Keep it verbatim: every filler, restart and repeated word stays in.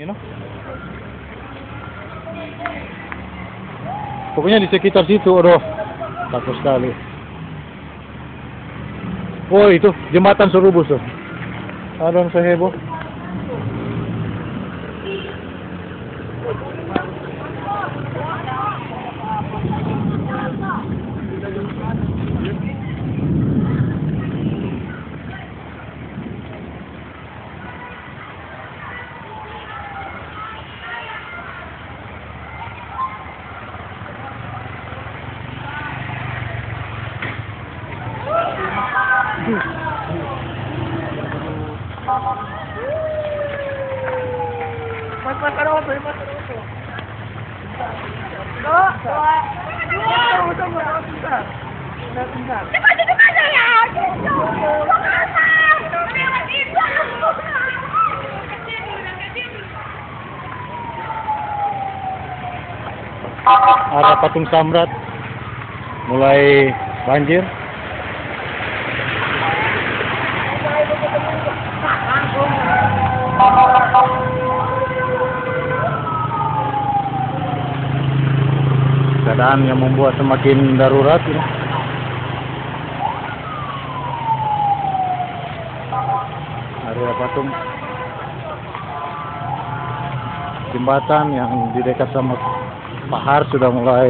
You know? Pokoknya di sekitar situ, aduh, takut sekali. Oh, itu jembatan so rubus tuh. Aduh, so heboh. Arah Patung Samrat mulai banjir. Keadaan yang membuat semakin darurat ini. Area patung. Jembatan yang di dekat sama pahar sudah mulai